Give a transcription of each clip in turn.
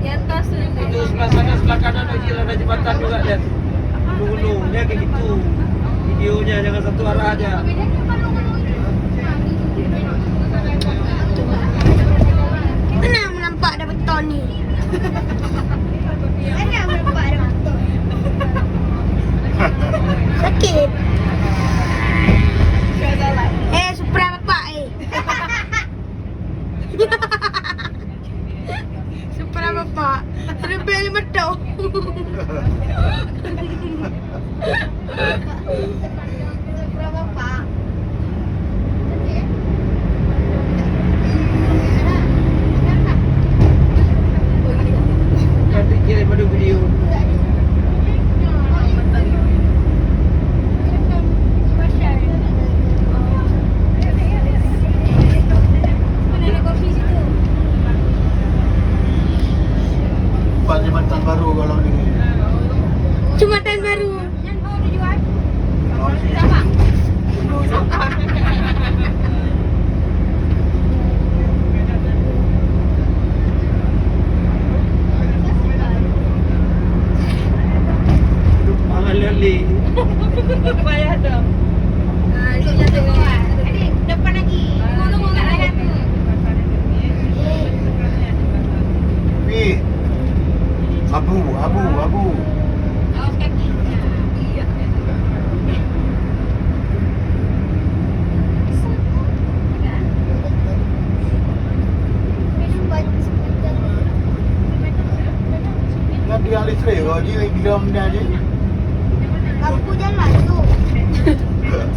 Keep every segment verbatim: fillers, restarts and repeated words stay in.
Itu sebelah sana, sebelah kanan lagi ada jembatan juga, lihat. Gunung-gunung, dia kayak gitu. Videonya jangan satu arah aja. Mana nampak ada beton ni? Mana nampak ada beton? Sakit. Eh, Supra bapak, eh. Supra bapak. Lebih lima tahun. Supra bapak. Nanti kirim pada video. Bukan jembatan baru kalau ni. Jembatan baru. Pangan lele. Payah tu. Ah, itu jatuh. Adik, depan lagi. Tunggu, tunggu, kat dalam tu. Pi. Abu, abu, abu. Awas kaki. Nanti alih saya, kalau dia lagi dalam dia je. Lampu jalan tu.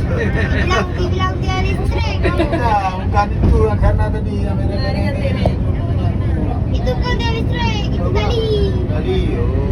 Bilang, dibilang tiang listrik. Bukan, bukan itu yang karena tadi yang merah-merah. Itu bukan tiang listrik, itu tali. Tali, oh.